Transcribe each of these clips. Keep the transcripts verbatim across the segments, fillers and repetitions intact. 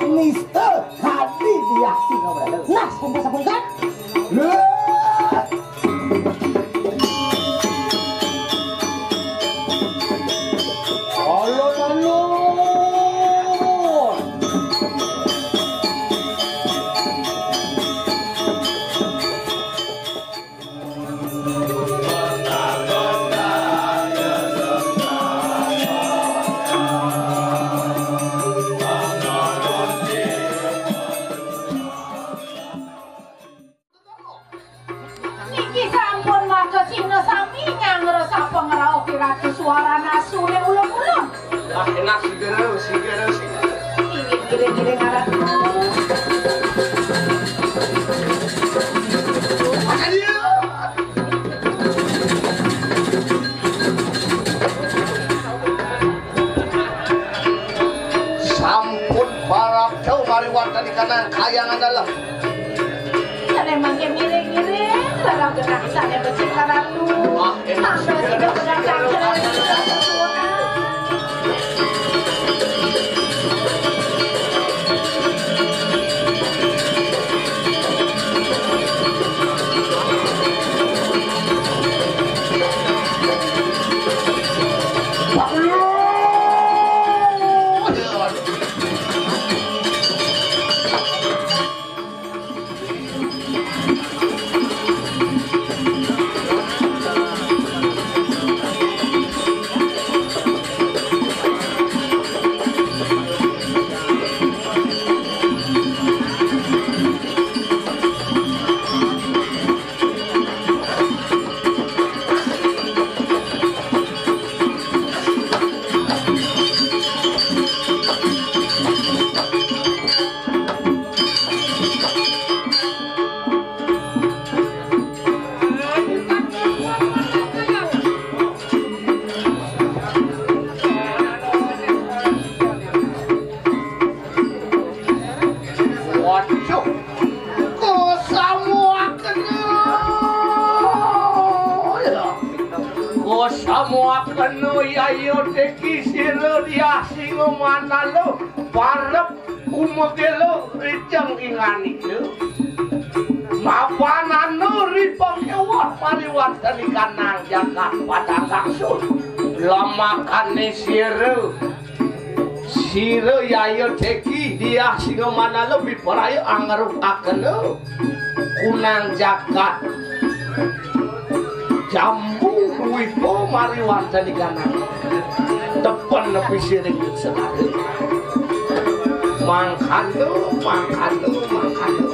Nista kadi diah sing kabener. Nah, sampun, sampun, kan? Lah. Alon-alon. Niki sampun maka sina sami nyanggra sapa ngraos Ratu Suara Nasu le ulun-ulun. Wah, enak segera, segera, segera. Ini gile-gile ngaratu. Maka dia. Sampun parab jauh mari wonten ing kanang kayangan dalem. Sane mangke ngiring-ngiring, lara genah sane becik laratu. Wah, enak. Sampai sudah benar cangkir. Waduh, kosamuakena. Ya. Kosamuakena, Yayo Deki, sira diah singa manalo, parep umegelo rijeng inganika. Mapanana ripang kewah pariwantanikanang jagat padang kangsul. Lamakane sira Sira Yayo Deki diah singa manalo mipraya angrukakena kunang jagat jambu wipo mariwantanikanang. Tepen nepi siring senada. Mangkana, mangkana, mangkana.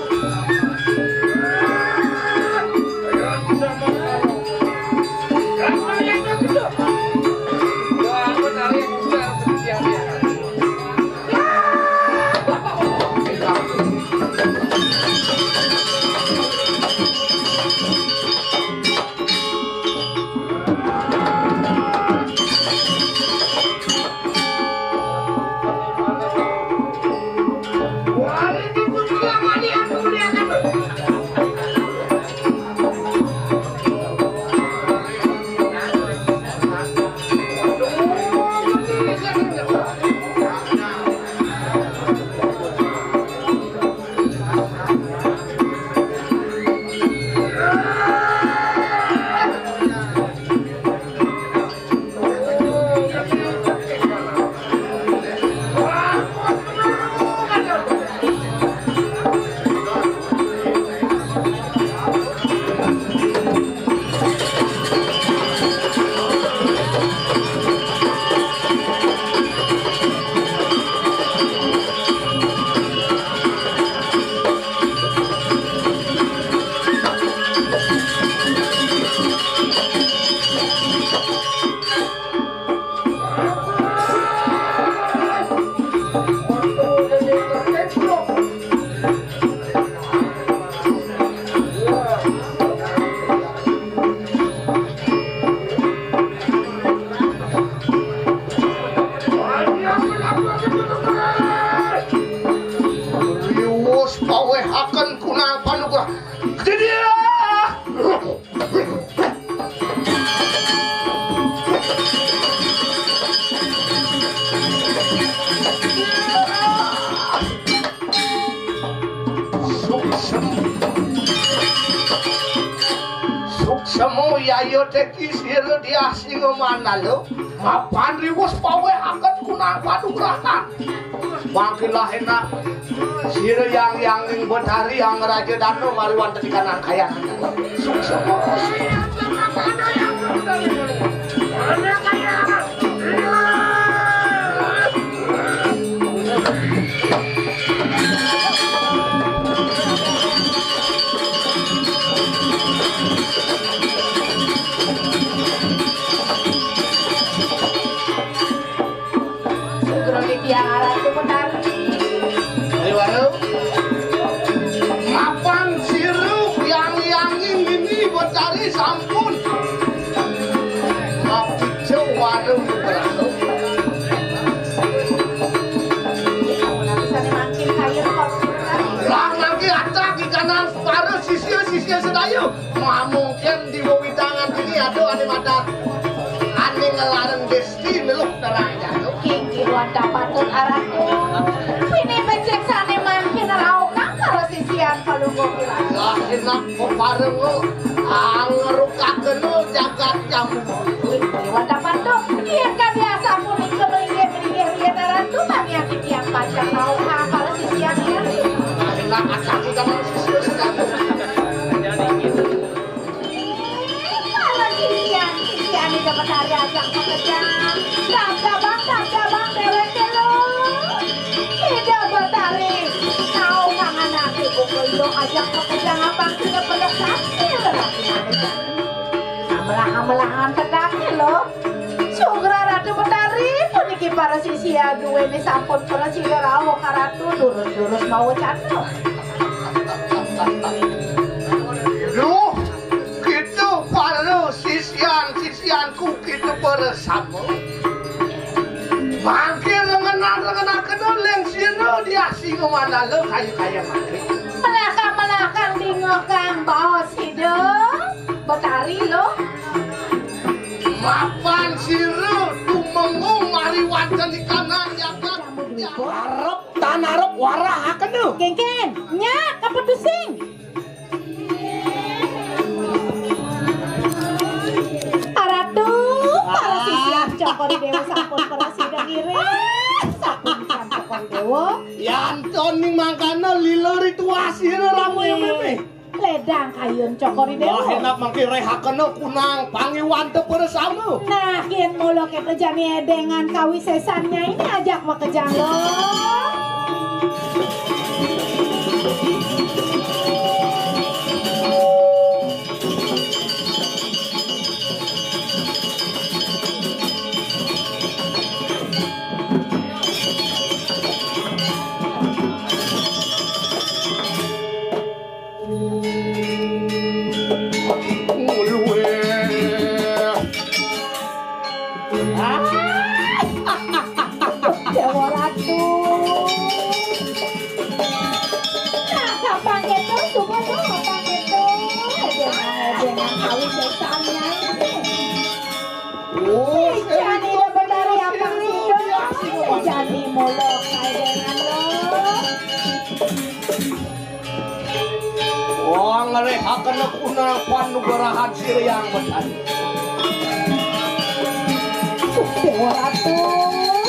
Suksma yaya teki sira Diah Singamandala, mapan riwus pawehaken kunang panugrahan. Mangkin lah enak sira yang yang ning Betari yang Raja Danu mari wonten ing kanan kayangan. Suksma. Sugra Nitya Ratu Betari. Ayo, ayo. Mapan sirup yang yangi mini Betari sampun. Mapica warung berlaku. Lah nangke acak ikanan para sisya-sisya sedaya. Mamungkin di wewidangan ini ada ane madat. Ane ngelarang desti neluh nerang jatuh. Inggih wantah patut aratu. Pini becik sane mangkin rauh kang karo sisian Palungguh Pilar. Lah enak peparengo angrukakeno jagat jamu. Inggih wantah patut. Yen kadi asapunika melinggih-melinggih riyen aratu, mangkin titiang pacang rauh kang karo sisian Pilar. Lah enak acaki karo sisya sedang. Para sisian, sisian Ida Betari ajak makejang. Sabda bang, sabda bang, dewek telu. Ida Betari, kau manganake buka ilo ajak makejang abang sida pelesat. Amlah-amlahan pedang ilo. Sugra Ratu Betari, puniki para sisian duwene sampun prasida rauh karatu durus-durus mawa candra. Duh, kita para sisian-sisianku kita bersama. Mangke lengenan-lengenan kena leng sira Diah Singamandala kaya-kaya mangke. Melakang-melakang dingeh kang baos Ida Betari lo. Mapan sira tumenggung mari wanteni kanan jagat. Arep tan arep warahakena. Kengken, nya kapetusing. Aratu, para sisian Cokor I Dewa sampun prasida ngiring. Sampun Cokor I Dewa. Yantoning mangkana lila ritual sira ramaya meme. Ledang kayun Cokor I Dewa. Wah, enak mangke rehakena kunang pangiwanta para sami. Nah, yen mula kita jani edengan kawisesan nyai ajak makejang lo. Dewa Ratu. Nah, gampang gitu, subuh tuh, gampang gitu. Edengan, edengan, kawin sesanya ini. Oh, jani Ida Betari apang sida. Jani mula kaedengan lo. Wah, ngrehakena kunang panugrahan sira Hyang Betari. Dewa Ratu,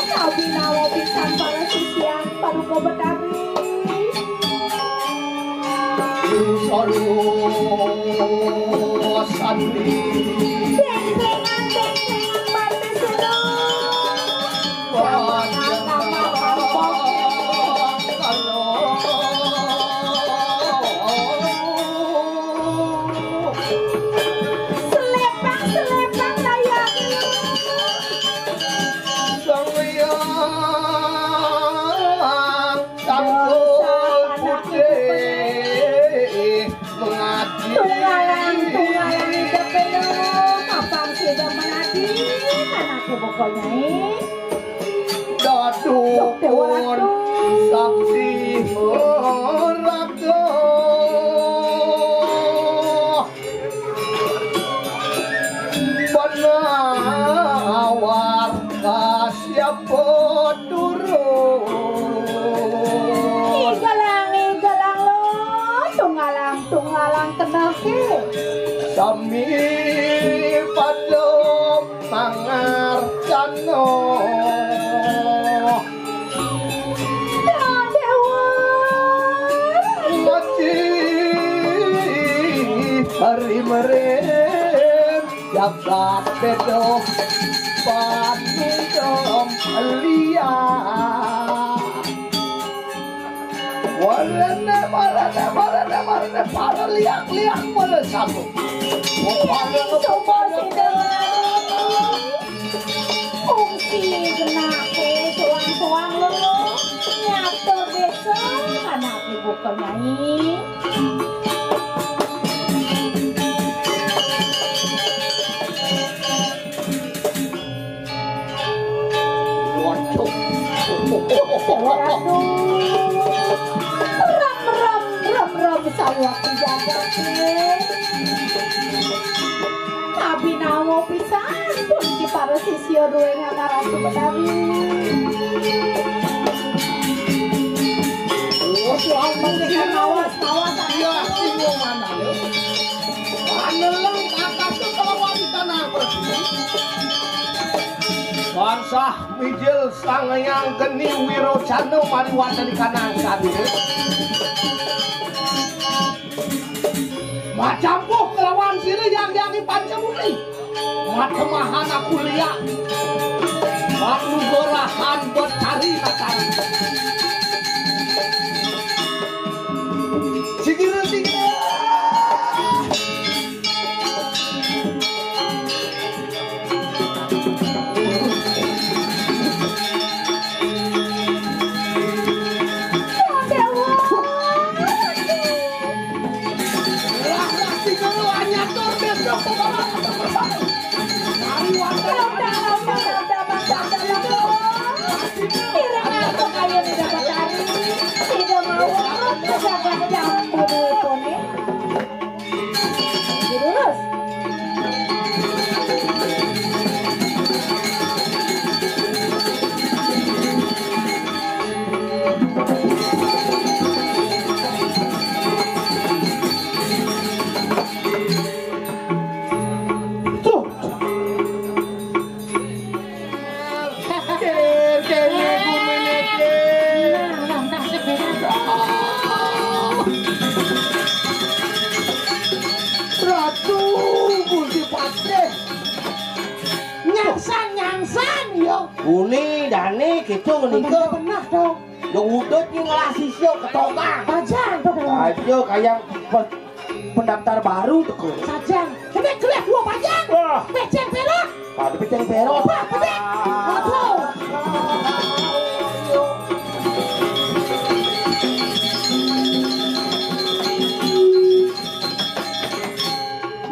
kabinawa pisan para sisian Paduka Betari. Sandhi. Beng-bengan, beng-bengan, Marta Sena. Selepang, selepang, layang. Sang Hyang Cangkul Putih mengadi. Tunggalan, tunggalan hidup penuh, kapan sida mengadi, anakku pokoknya, eh. Dadukun sakti raga. Penawar kasih apa turun. Igelang, igelang lo. Sami padha mangarcana. Ya Dewa. Mati hari merim jagat bedo panudam liya. Warene, warene, warene, warene, para liak-liak, para sabu. Para, para, fungsi genake soang-soang lho. Nyatur desa, anak ibu kemai. Waduh. Ratu. Rem, rem, rem, rem, saya penjaga. Abi nawo pisan pun di para sisya duwe ngaran Ratu Betari. Oh, Tuhan, mengkena nawas, nawas, iya, sing mana, ya? Paneleng kakak tuh kalau wanita nang pergi. Tansah mijil Sang Hyang Geni Wirocana mari wantah di kanang sadu. Macampuh kelawan sira yang yangi Pancamuni. Matemahan aku liak. Manugarahan Betari Natari. Sikira, sikira. Tuh. Kel, kel, kel, gumene, kel. Ratu Gusti Patih. Nyangsan, nyangsan, yo. Uni, dane, gitu, nika. Bener, bener, dong. Yo, udut, ni ngelah sisya, ketokang. Pajan, to, dong. Aja, kayang pe-, pendaftar baru, tuh. Sajan. Kena kelih dua pajan. Wah. Pecen perak. Pada pecen perak. Wah, gede. Waduh.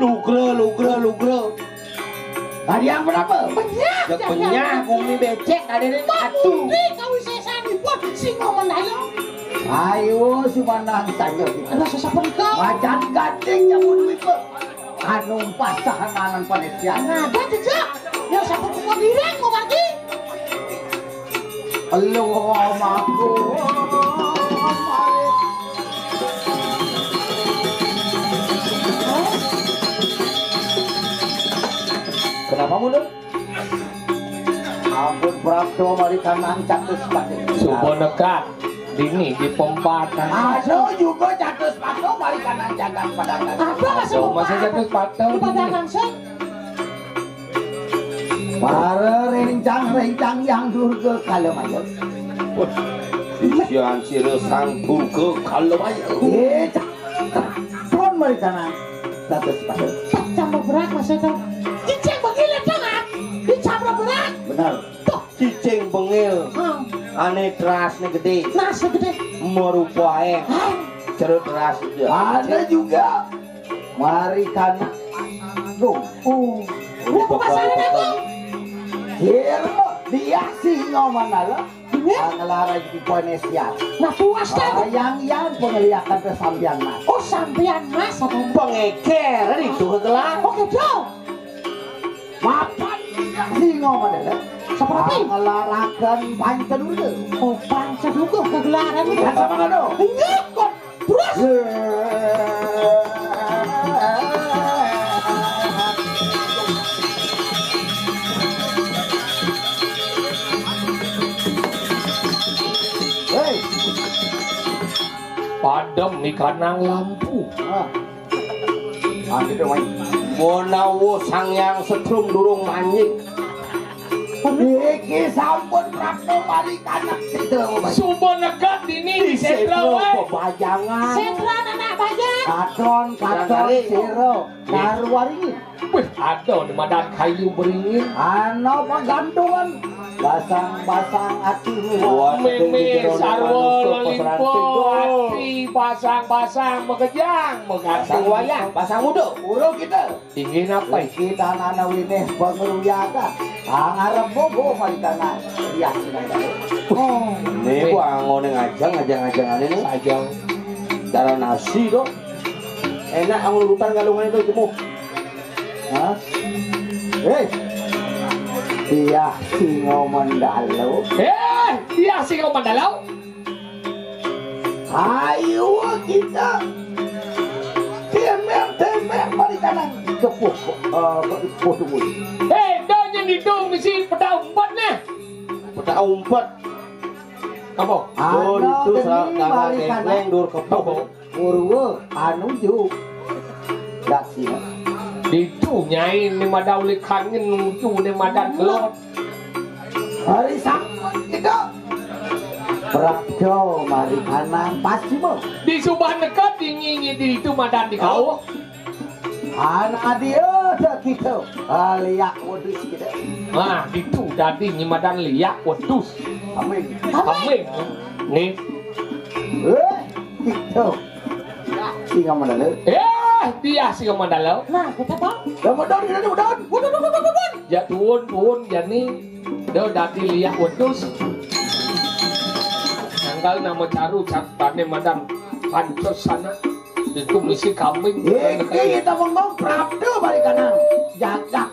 Lugra, lugra, lugra. Tadi yang berapa? Penyah, ya, penyah, ya. Bumi becek, ada di batu. Bumi kawisesanipun, singa mandaya. Ayo, sumanang saja kita. Ada sesaperika. Macan gandeng, jamu duit, Pak. Anu pasahan anan panitian. Nah, ada jejak. Ya, sapa kumpul direng, mau bagi. Elo, omaku. Kenapa mundur? Ampun, Prapto, mari kanang catus pakai. Suba nekat. Dini di pempatan. Anu juga catus pato, mari kanang jagat pada. Apa masih pempatan? Masih catus pato. Di padanan, sih. Para rencang-rencang yang Durga Kalamaya. Wah, isian sira Sang Durga Kalamaya. Eh, ca-, pun mereka nang. Satu sepatu. Campur berat, Mas Eko. Cicing begini, jangan. Dicampur berat. Benar. Tuh. Cicing bengil. Hmm. Ane terasne gede. Terasne gede. Merupae. Hah? Cerut teras juga. Ada juga. Mari kan. Agung. Oh. Ini apa pasangan aku? Kira dia singa mana lah? Iya. Ngelarang di Ponesia. Nah, puas kan? Ah, yang, yang pengeliakan ke sampian mas. Oh, sampian mas, apa? Pengeker itu gelar. Oke, Bro. Mapan singa mana lah? Seperti? Ngelarakan Panca Durga. Oh, Panca Durga kegelaran itu. Kan sama kan, dong? Iya, kok. Terus? Dem ni kanang lampu. Ah. Ah, gitu, Mai. Menawa Sang Hyang Setrum durung manjing. Iki sampun prapta balikan sida, Mai. Suba negak dini di Sedra, Sedra, wé. Bebajangan. Sedra anak bajang. Katon, katon, Sedra. Nggih. Karo waringin. Wih, ada di madan kayu beringin. Ana pagantungan. Basang-basang ati. Wah, mémé sarwa manusa lelimpa. Ati basang-basang makejang, maganti wayah. Basang muda. Urung kita. Inggih napa? Iki tanana winih pangruyakan. Pangarep bobo marikanan. Iya, sinan. Oh. Ini ku angone ngajeng, ngajeng-ngajengan ini. Sajeng. Cara nasi to. Enak anggo urutan galungan itu gemuk. Hah? Hei. Dia singa mandalo. Eh, dia singa mandalo. Ayo kita. Temer-temer marikanan. Kepuh, eh, kepuh dulu. Eh, do nyén ditu misi peta umpet nah. Peta umpet. Apa? Oh, ditu sa-, demi marikanan. Dur kepuh. Purwa anuju. Daksina. Ditu nyai né madan uli kangin nuju né madan kelot. Hari sampun kita. Prapta marikanan pasima. Di subah neked dingingi ditu madan di kauh. Anak dia dah kita. Ah, liak wedus kita. Nah, ditu dadi nyi madan liak wedus. Amin. Amin. Nih. Eh, gitu. Singa mandala. Eh, dia singa mandala. Nah, kita tahu. Dah modal kita nih, modal. Waduh, waduh, waduh, waduh. Ya tuun, tuun, ya ni. Dah dadi liak wedus. Tanggal nama caru, cat bane madan. Pancos sana. Itu misi kambing. Eh, eh, kita ngomong prapta balikan. Jagat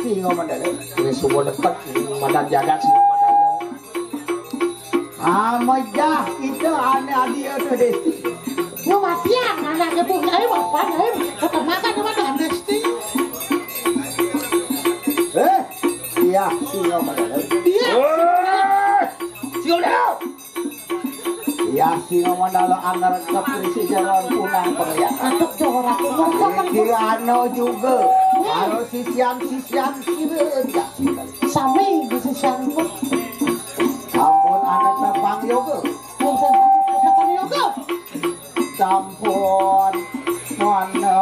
singa mandala. Ini semua dekat. Madan jagat singa mandala. Amejah kita ané adi itu Desti. Yo matian anak ibu nyai bapak nyai ketemakan sama dengan Desti. Eh, iya, singa mandala. Iya. Eh, singa mandala. Iya, singa mandala anggaran keprisi jalan punang pengliat. Aduh, jorok. Iki ano juga. Kalau sisian-sisian kira aja. Sami di sisian pun. Sampun ana tepang yoga. Sampun ana tepang yoga. Sampun ana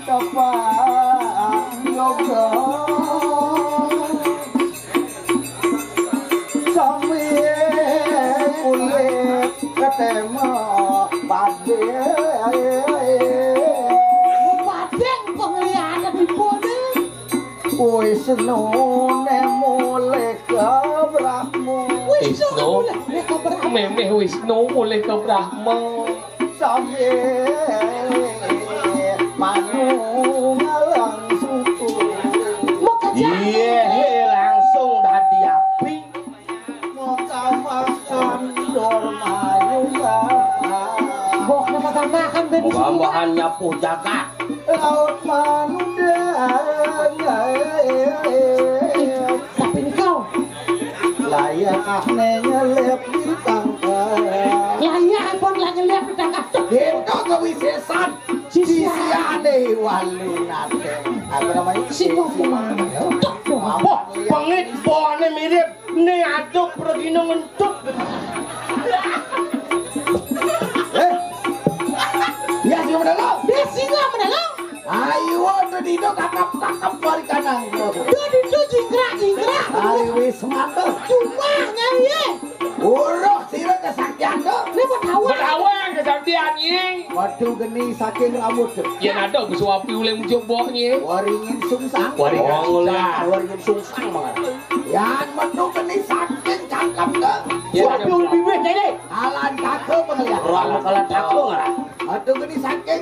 tepang yoga. Sami kulit ketema padé. Padé pengliatan ibu ni. Wisnu né mulih ka Brahma. Wisnu. Wisnu. Mulih ka Brahma. Méméh Wisnu mulih ka Brahma. Sambil manu ngalang suku. Iya, langsung dadi api. Mokamakan dor mayuga. Mbok mokamakan ben. Muga-mugahan nyapuh jagat. Laut manudang. Tapi engkau. Layak ah nyelip di tangkal. Layak pun lah nyelip di tangkal. Itu kewisésan. Sisiané walu nate. Apa namanya? Si Bokuma. Apa? Pengit boné mirip. Né aduk pragina ngentut. Eh. Ya, singa mandala. Dia singa mandala. Ayo, udah di itu kakap-kakap balik kanan. Udah di itu jingkrak-jingkrak. Ari wis mantep. Cuma nyai. Uruh sira kesaktian to. Né Bedawang. Bedawang kesaktian, Nyi. Metu geni saking rambut. Yén ada bisuh api ulih mujuk boh, Nyi. Waringin sungsang. Waringin sungsang. Waringin sungsang banget. Yan metu geni saking cangkem to. Yén ada bisuh api ulih bibih, Nyi. Alan kaka pengliat. Roh kalan takung, ah. Metu geni saking,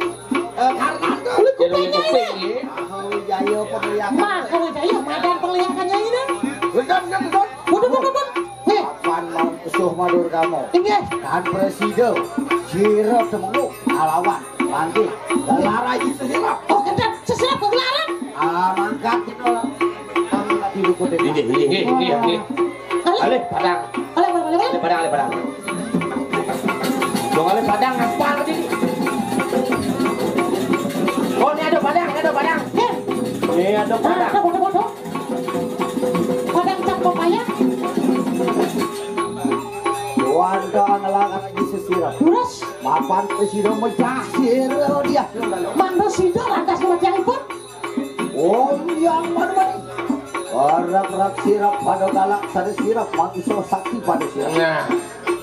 eh, karnan to. Ulih kuping, Nyi. Ulih kuping, Nyi. Ah, Wijaya pengliat. Mah, Wijaya madan pengliat, Nyi, nah. Gedon, gedon, gedon. Waduh, waduh, waduh. Hé. Kapan mau musuh madur kamu? Inggih. Tan presida, sira temu ngalawan, mangke. Gelar aji sesirap. Oh, gedang, sesirap kegelaran. Ah, mangkat kita. Kami lagi lukut ini. Inggih, inggih, inggih, inggih. Alih. Alih, padang. Alih, alih, alih, alih. Alih, padang, alih, padang. Dong alih padang, ngampar tadi. Eh, aduh, padang. Padang, padang, padang. Padang cap pepaya. Wanda ngelangan di sesirah. Terus? Mapan presiden mecah sirah dia. Mangga sida lantas matiangipun. Om yang mana mana. Rak-rak sirah pada galak, sada sirah manusia sakti pada sirah. Nah.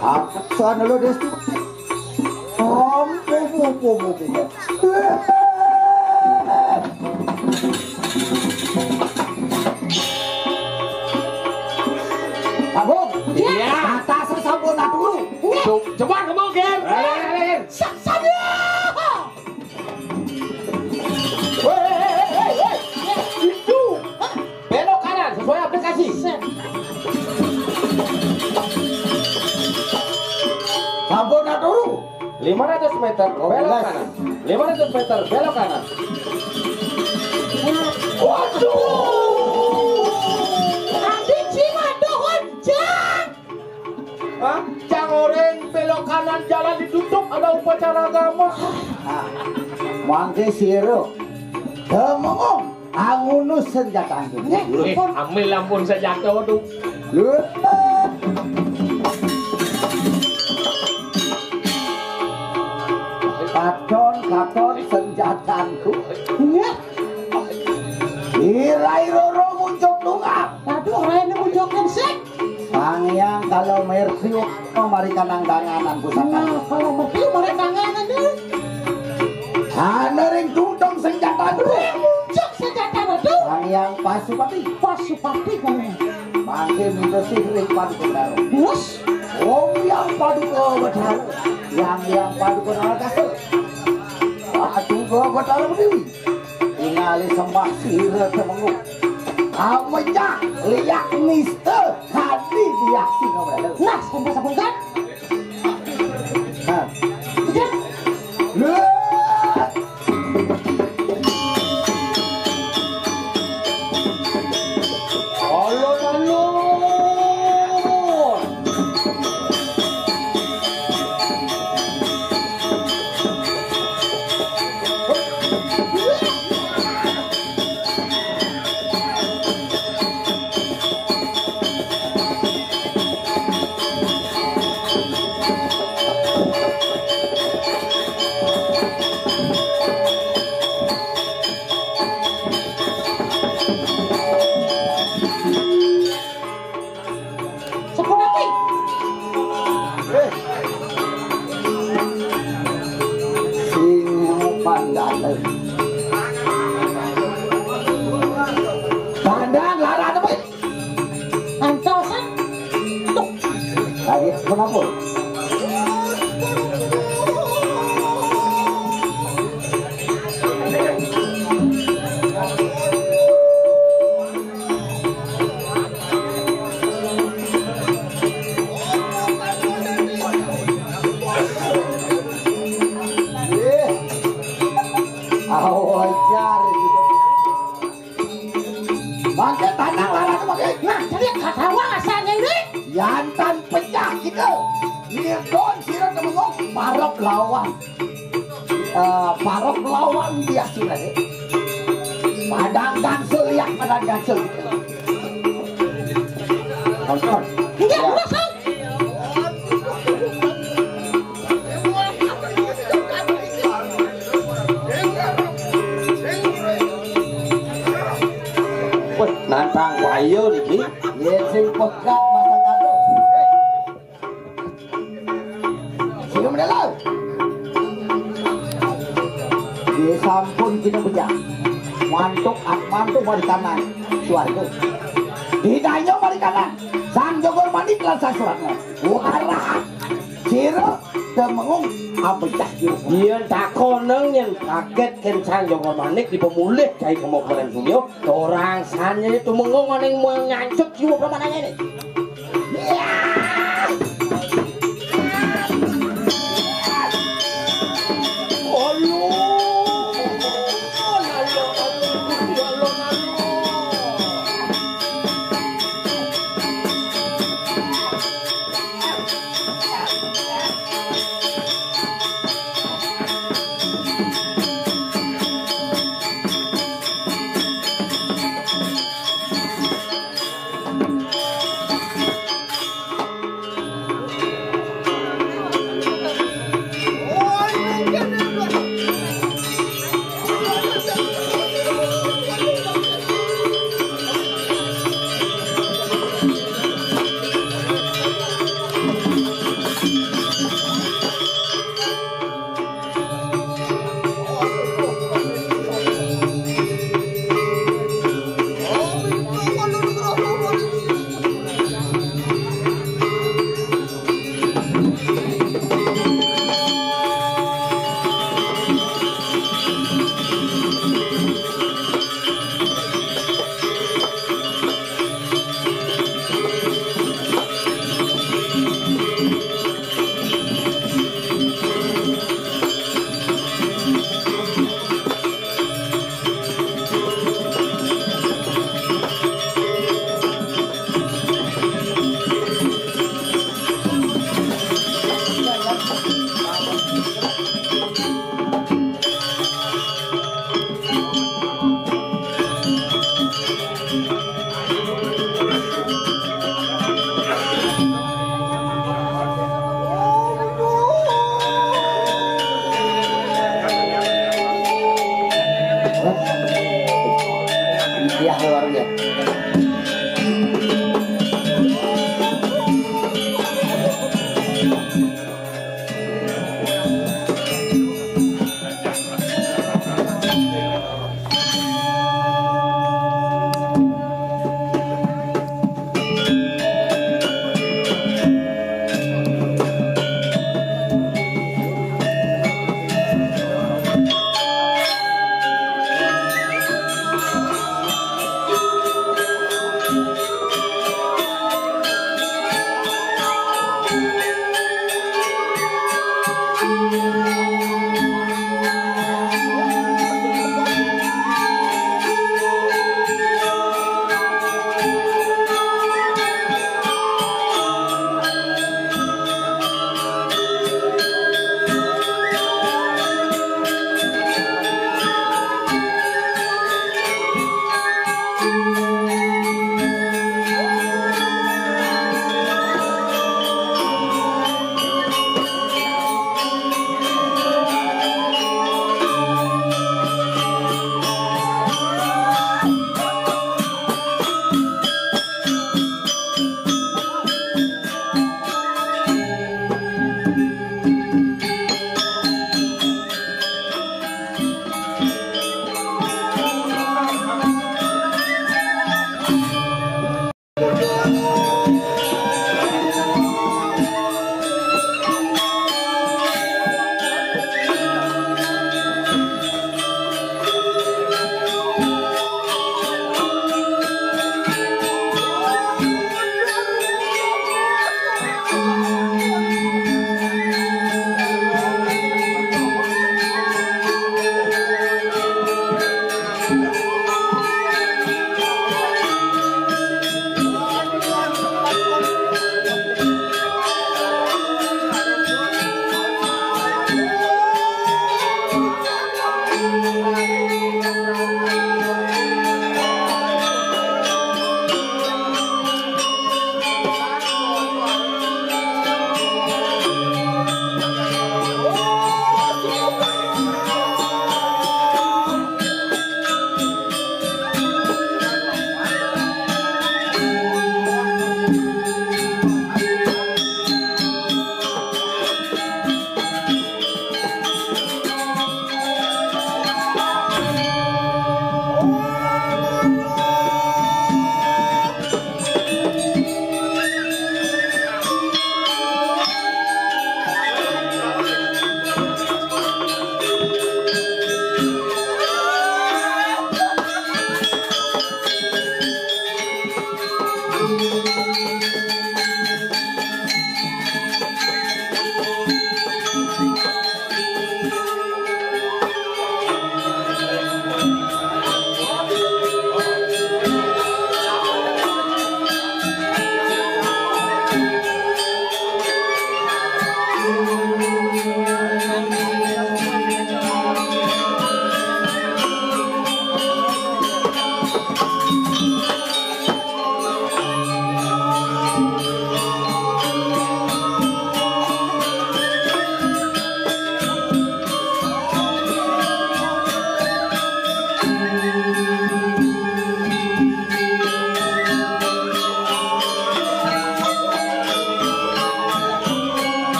Apa sana lo, Desti? Ampun, ampun, ampun, ampun. Abang, iya. Atas sampun aturu. Iya. Coba kamu, Ger. Eh, eh, eh. Saksa dia. Woi, woi, woi, woi. Itu. Belok kanan sesuai aplikasi. Set. Sampun aturu. Lima ratus meter, belok kanan. Lima ratus meter, belok kanan. Waduh. Adi cing, aduh, hujan. Hah? Cang oreng belok kanan, jalan ditutup, ada upacara agama. Mangke sira. Demengong. Angunus senjata anjing. Nggih, eh, ampun. Ambil ampun senjata, waduh. Lho. Katon, katon senjataku. Nggih. Irai roro muncuk tunggal. Waduh, raine muncuk sik. Sang Hyang Kala Merti mari kanang danganan pusaka. Nah, kalau mati mari danganan, Dul. Ana ring tungtong senjata, Dul. Muncuk senjata, Dul. Sang Hyang Pasupati. Pasupati kaya. Mangke minta sihring Paduka Betara. Terus? Om Hyang Paduka Betara. Yang Hyang Paduka Narakasa. Paduka Betara Dewi. Ingali sembah sira Temenggung. Amecah liak nista kadi diaksi kabrada. Nah, sampun, sampun, kan? Nah. Iya. Lha. Alon-alon. Sepur aku. Eh. Sing pandang. Pandang lara apa? Antosan. Tuh. Lagi kenapa? Awajar gitu. Mangke tanang larane mangke. Nah, jadi katawa rasane ini. Yantan pecah gitu. Nirdon sira temenggung parok lawan. Eh, parok lawan dia sira, eh. Padang gansul ya, padang gansul. Kontrol. Iya, ya. Udah, Kang. Wah, nantang payu niki. Yen sing pegat masang kado. Sing menelo. Nggih sampun kita pejah. Mantuk, mantuk mari kanan. Swarga. Didanya mari kanan. Sang Jogor Manik lan Sang Suratno. Warah. Sira Temenggung abecah jero. Yen takoneng yen kaget ken Sang Jonggo Manik dipemulih gawe kemok bareng dunia, orang sane Temenggung ning mau nyancuk jiwa pramanane. Iya. Allah. Allah, Allah, Allah, Allah. Iya, luar biasa.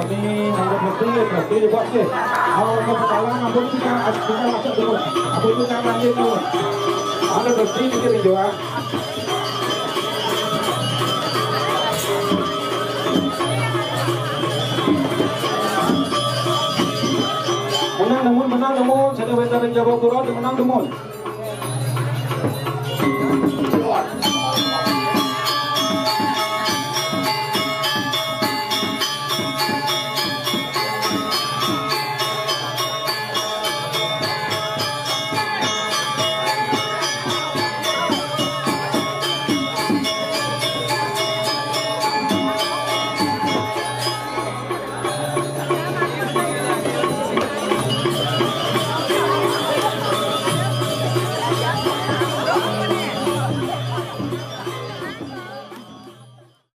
Ni, ada berhenti, berhenti di bawah sih. Awak ke petalang, apa tu kan, aku kan masuk dulu. Apa tu kan lanjut dulu. Ada berhenti dikit juga. Menang namun, menang namun, saya minta menjawab kurang, menang namun.